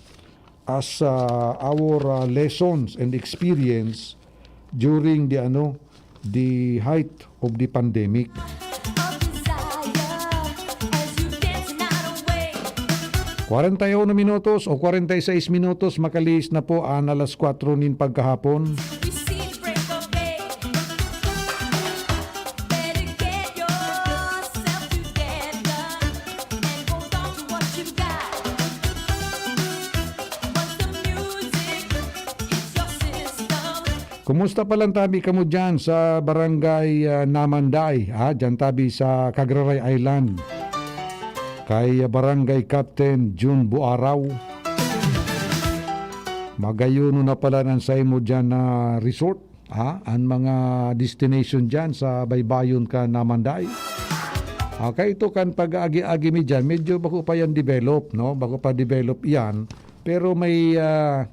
as, ah, our, ah, lessons and experience during the, ano, the height of the pandemic. Kwarenta y uno minutos o kwarenta y seis minutos, makalihis na po an alas kwatro nin pagkahapon. Kumusta pa lang tabi kamo diyan sa Barangay, ah, Namanday, ah, diyan tabi sa Cagraray Island? Kay, ah, Barangay Captain Jun Buaraw. Magayon na pala an saimo diyan na resort, ah, an mga destination diyan sa baybayon kan Namanday. Ah, kay ito kan pag-aagi-agi mi diyan, medyo bako pa yan develop, no? Bako pa develop yan. Pero may, ah,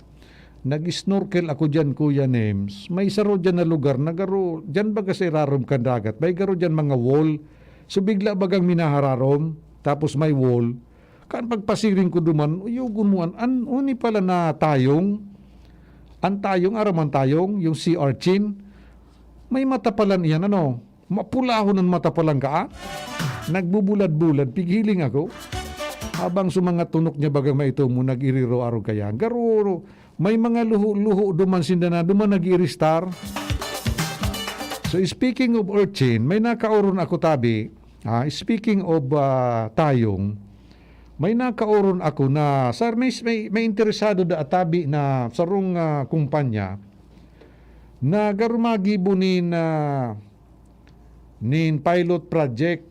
nag-snorkel ako diyan, Kuya Nems. May saro diyan na lugar na garo, diyan baga sa irarom kan dagat. May garo diyan mga wall. So, bigla bagang minahararom, tapos may wall. Kan pagpasiring ko duman, uyugon mo an, an, uni pala na tayong. An tayong, aram an tayong, yung sea urchin. May mata palan iyan, ano? Mapulahon an mata palan ka, ah? Nagbubulad-bulad, pighiling ako. Habang sa mga tunok niya bagang maitom mo, nag-iriro-arog kaya. Garo, may mga luho-luho duman sinda na, duman nag-iiristar. So, speaking of urchin, may nakaoron ako tabi. Ah, speaking of, ah, tayong, may nakaoron ako na, sir, may, may, may interesado da tabi na sarong, ah, kumpanya na garo magibo nin, ah, nin pilot project,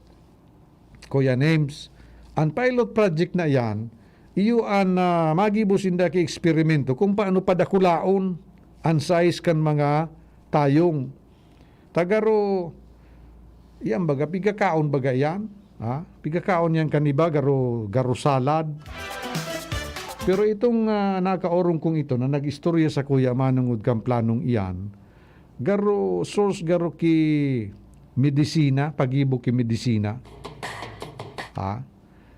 Kuya Nems. An pilot project na iyan, iyo an, ah, magibo sinda ki eksperimento kung paano padakulaon an size kan mga tayong. Ta garo, iyan baga, pigkakaon baga iyan? Ha? Pigkakaon iyan kan iba, garo, garo salad. Pero itong, ah, nakaorong kong ito na nag-istorya sakuya manongod kan planong iyan, garo source garo ki medisina, pagibo ki medisina. Ha?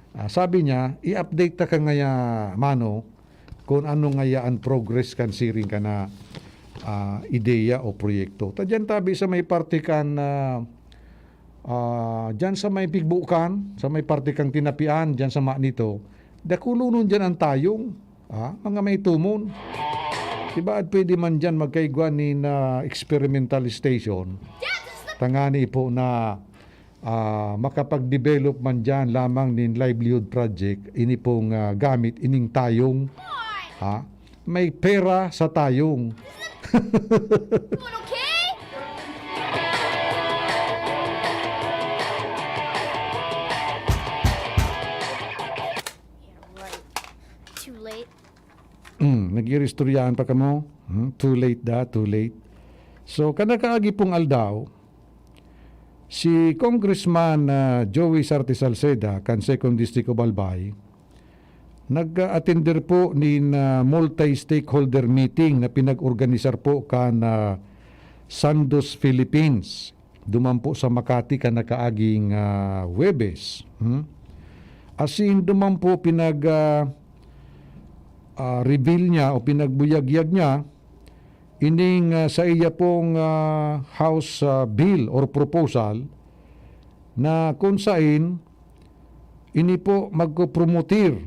Ah, sabi niya, i-update ta ka ngaya, mano, kung ano ngaya an progress kan siring ka na, ah, ideya o proyekto. Ta diyan tabi sa may parte kan, ah, ah, diyan sa may Pigbukan, sa may parte kang Tinapian, diyan sa Manito, dakulonon diyan an tayong, ah, mga maitomon. Diba, at pwede man diyan magkaigwa nin, ah, experimental station. Tangani po na ah, makapag-develop man diyan lamang nin livelihood project, ini pong, ah, gamit ining tayong, ha? May pera sa tayong. Okay? Yeah, right. Too late. Mm, nag-iiristoryahan pa kamo? Hmm, too late da, too late. So, kada kaagi pong aldaw, si Congressman, ah, Joey Sarte Salceda kan Second District of Albay, nag-a-attender po nin, ah, multi-stakeholder meeting na pinag-organisar po kan, ah, Sandos Philippines, duman po sa Makati kan nakaaging, ah, Huwebes. Hmm? Asin duman po pinag, ah, ah, reveal niya o pinagbuyagyag niya ining, ah, saiya pong, ah, House, ah, bill or proposal na kung sain ini po magpopromotir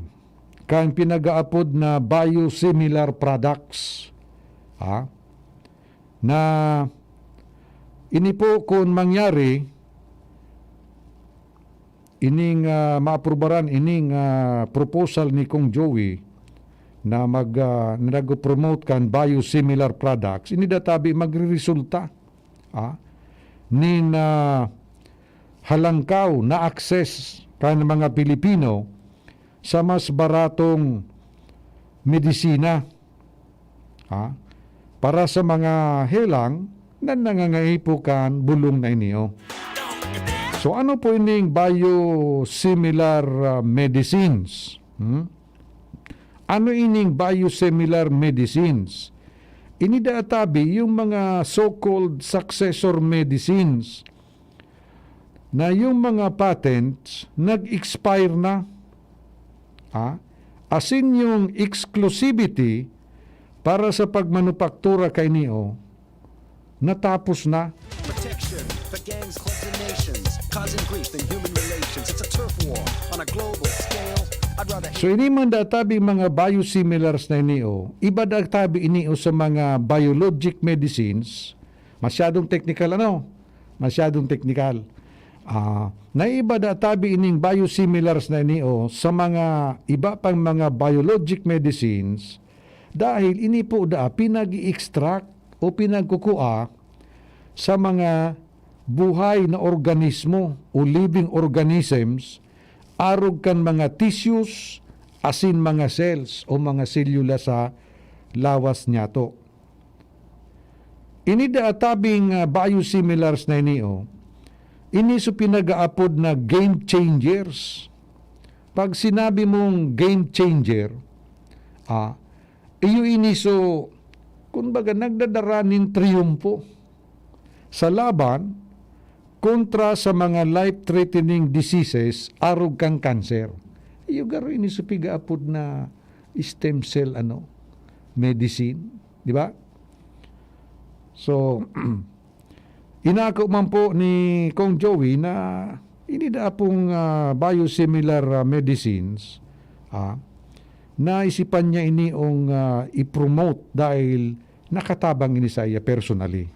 kan pinag-aapod na biosimilar products. Ha? Na ini po kung mangyari, ining, ah, maaprubaran ining, ah, proposal ni Kong Joey na mag, ah, na nagpo-promote kan biosimilar products, ini da tabi magreresulta, ah, nin, ah, halangkaw na access kan mga Pilipino sa mas baratong medisina, ha, para sa mga helang na nangangaipo kan bulong na ini, oh. So, ano po ining biosimilar, ah, medicines? Hmm? Ano ining biosimilar medicines? Ini da tabi yung mga so-called successor medicines na yung mga patents nag-expire na. Ah, asin yung exclusivity para sa pagmanupaktura kaini, oh, natapos na. Protection for gangs, clubs, and nations. Causing grief in human relations. It's a turf war on a global scale. I'd rather So, ini man da tabi mga biosimilars na ini, oh. Iba da tabi ini, oh, sa mga biologic medicines. Masyadong technical, ano? Masyadong technical. Ah, naiba da tabi ining biosimilars na ini, oh, sa mga iba pang mga biologic medicines dahil ini po da pinag-i-extract o pinagkukua sa mga buhay na organismo o living organisms arog kan mga tissues asin mga cells o mga selula sa lawas niyato. Ini da tabing, ah, biosimilars na ini, oh. Ini so pinag-aapod na game changers. Pag sinabi mong game changer, ah, iyo ini so, kumbaga, nagdadara nin triyumpo sa laban kontra sa mga life-threatening diseases arog kan kanser. Iyo garo ini so pigaapod na stem cell, ano, medicine, di ba? So, inako man po ni Kong Joey na ini da pong, ah, biosimilar, ah, medicines, ah, naisipan niya ini ong, ah, i-promote dahil nakatabang ini sa iya personally.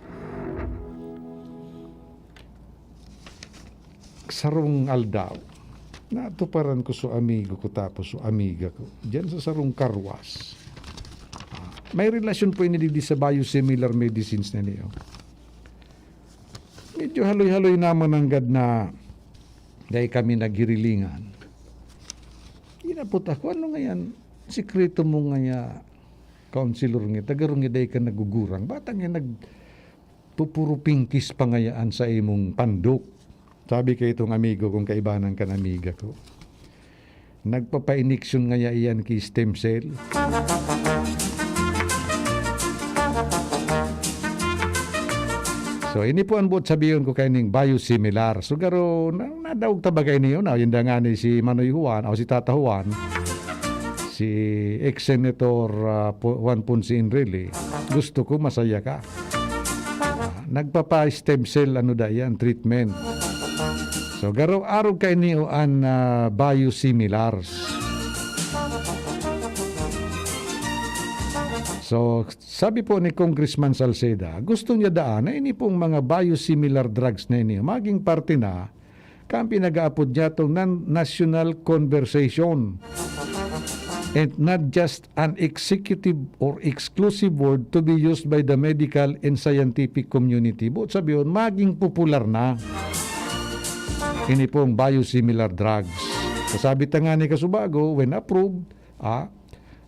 Sarong aldaw, natuparan ko so amigo ko tapos so amiga ko diyan sa sarong karwas. Ah, may relasyon po ini digdi sa biosimilar medicines na niyo. Medyo haloy-haloy naman nanggad na dai kami naghirilingan. Inapot ako, "Ano nga yan? Sikreto mo nga ya, Counselor nga, tagarong nga dai ka nagugurang. Bata nga nagpupuro pingkis pa ngayaan sa imong pandok." Sabi kay itong amigo kong kaibanan kan amiga ko. Nagpapa-injection ngaya iyan ki stem cell. So, ini po ang buot sabihon ko kaining biosimilar. So, garo, na, nadaog ta ba kayo niyo? Na, yun da nga ni si Manoy Juan, o si Tata Juan, si ex-senator, ah, Pu-, Juan Ponce Enrile. Gusto ko masaya ka. Ah, nagpapa-stem cell, ano da yan, treatment. So, garo, arog kayo niyo an, ah, biosimilars. So, sabi po ni Congressman Salceda, gusto niya daan na ini pong mga biosimilar drugs na ini maging parte na kan pinag-aapod niya tong nan-, national conversation and not just an executive or exclusive word to be used by the medical and scientific community. Buot sabihon, maging popular na ini pong biosimilar drugs. Kasabi ta nga ni Kasubago, when approved, ah,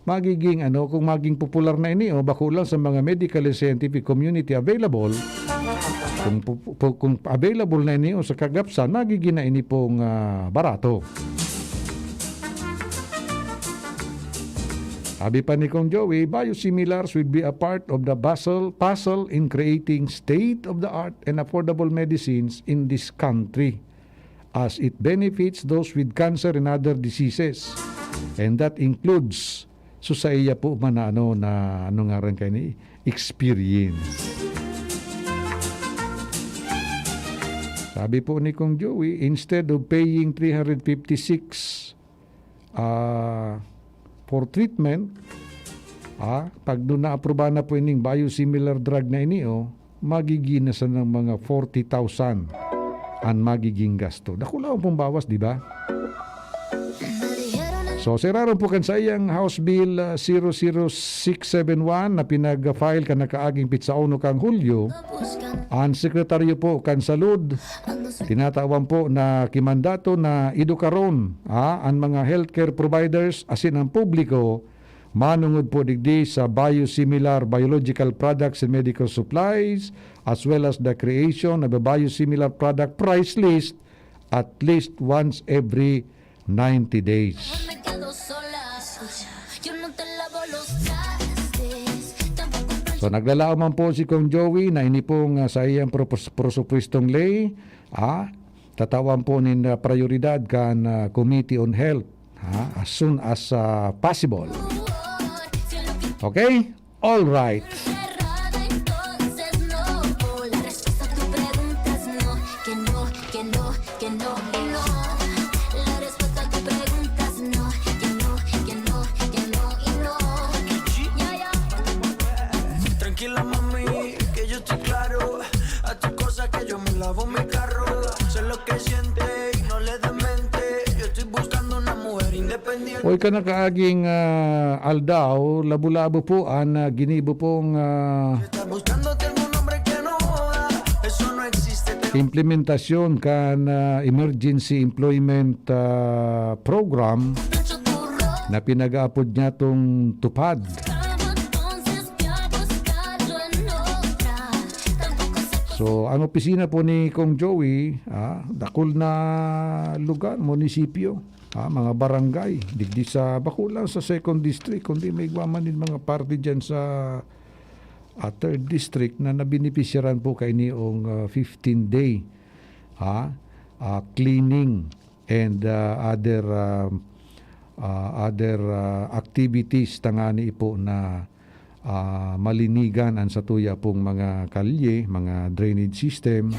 magiging, ano, kung maging popular na ini, oh, bako lang sa mga medical and scientific community available, kung pu-, pu-, kung available na ini, oh, sa kagapsan, magiging na ini pong, ah, barato. Sabi pa ni Kong Joey, biosimilars will be a part of the puzzle, puzzle in creating state-of-the-art and affordable medicines in this country, as it benefits those with cancer and other diseases. And that includes, so sa iya po man na, ano, na, ano ngaran kayo ni, experience. Sabi po ni Kong Joey, instead of paying three hundred fifty-six, ah, for treatment, ah, pag doon na-aprobahan na po ining biosimilar drug na ini, oh, magiging na sa ng mga forty thousand. an magiging gasto. Dakula pong bawas, di ba? So, sa irarom po kan saiyang House Bill, ah, zero zero six seven one na pinag-file kan nakaaging pitsa uno kan Hulyo, an sekretaryo po kan Salud, tinatawan po na ki mandato na edukaron, ah, an mga healthcare providers asin an publiko manongod po digdi sa biosimilar biological products and medical supplies, as well as the creation of a biosimilar product price list at least once every ninety days. So, naglalaom man po si Kong Joey na ini pong, ah, sa iyang propos-, prosupwestong ley, ah, tatawan po nin, ah, prioridad kan, ah, Committee on Health, ah, as soon as, ah, possible. Okay? All right. Tranquila, mami, que yo estoy claro. A tu cosa que yo me lavo mi carro. Sé lo que siente y no le demente. Yo estoy buscando una mujer independiente. Hoy, kan nakaaging, ah, aldaw, labo-labo po an, ah, ginibo pong, ah, Está buscándote algún hombre que no joda. Eso no existe, te implementasyon kan, ah, Emergency Employment, ah, Program na pinag-aapod niya tong TUPAD. So, ang opisina po ni Kong Joey, ah, dakul na lugar, munisipyo, ah, mga barangay, digdi sa, bako lang sa second district, kundi may igwa man din mga parte dyan sa, ah, third district na nabenepisyaran po kaini ong, ah, fifteen day, ah, ah, cleaning and, ah, other, ah, ah, other, ah, activities tangani po na, ah, malinigan an satuya pong mga kalye, mga drainage system,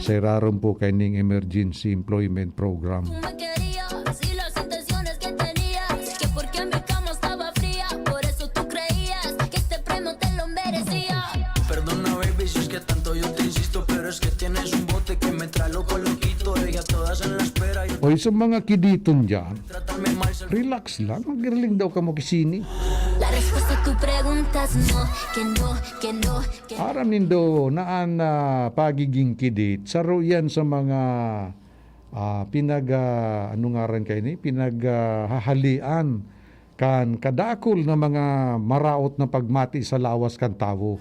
sa irarom po kaining Emergency Employment Program. Tú me querías y las intenciones que tenías, que porque mi cama estaba fría, por eso tú creías que este premio te lo merecías. Perdona, baby, si es que tanto yo te insisto, pero es que tienes un bote que me trae loco, loquito, deja todas en la espera. Y oy, sa mga kiditon dyan, trátame mal, relax lang, magiriling daw kamo kisini. La respuesta a tu pregunta es no, que no, que no, que no. Aram nindo na an, ah, pagiging kidit, saro yan sa mga, ah, pinag, ah, ano ngaran kaini? Pinag, ah, hahalian kan kadakul na mga maraot na pagmati sa lawas kan tawo.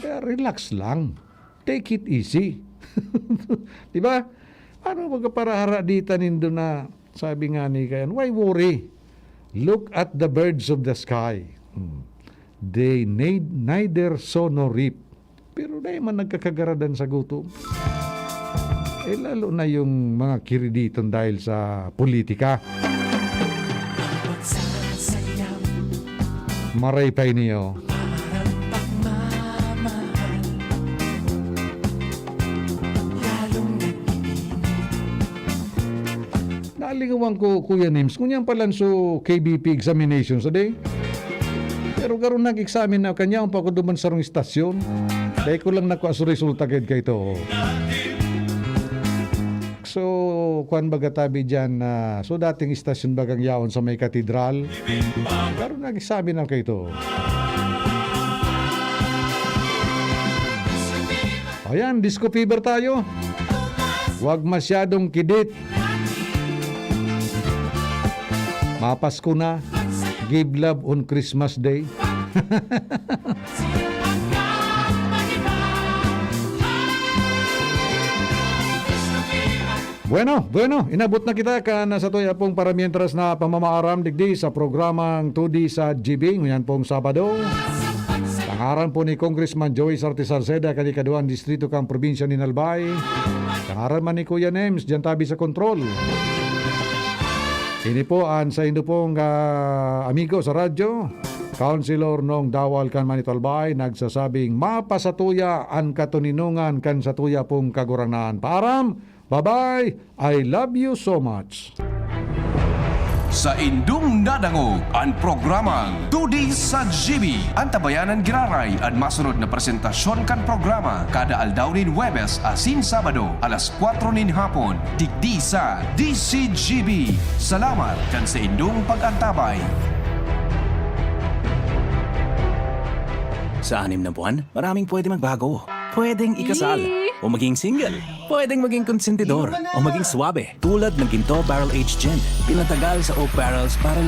Kaya relax lang. Take it easy. Di ba? Ano magkaparahara dita nindo na sabi nga ni kayan, "Why worry? Look at the birds of the sky. Hmm. They need neither sow nor reap." Pero dai man nagkakagaradan sa gutom. Eh, lalo na yung mga kiriditon dahil sa politika. Maray pa ini, oh. Nalingawan ko, Kuya Nims, ngunyan palan so K B P examination sa day. Pero garo nag-examine na kanya, ang pa ko duman sarong istasyon. Dahil ko lang nakuha sa resulta gid kay to. So, kwan baga tabi dyan na, so dating istasyon bagang yaon sa may katedral. Garo nag-examine na kay to. Ayan, disco fever tayo. Huwag masyadong kidit. Mapasko na. Give love on Christmas Day. Bueno, bueno, inabot na kita kan satuya pong paramientras na pamamaaram digdi sa programang Todi sa G B, ngunyan pong Sabado. Tangaran po ni Congressman Joey Sarte Salceda kan ikaduwang distrito kan probinsya nin Albay. Tangaran man ni Kuya Nems, diyan tabi sa kontrol. Ini po an saindo pong, ah, amigo sa radyo, Councilor Nong Dawal kan Manito Albay, nagsasabing, "Mapasatuya an katoninongan kan satuya pong Kagurangnan." Paaram, bye-bye, I love you so much. Saindong nadangog an programang Tudi sa G B. Antabayanan giraray an masunod na presentasyon kan programa kada aldaw nin Huwebes asin Sabado, alas kwatro nin hapon, digdi sa D C G B. Salamat kan saindong pag-antabay. Sa anim na buwan, maraming pwede magbago. Pwedeng ikasal, o maging single. Pwedeng maging konsentidor, o maging swabe. Tulad ng Ginto Barrel Aged Gin, pinatagal sa oak barrels para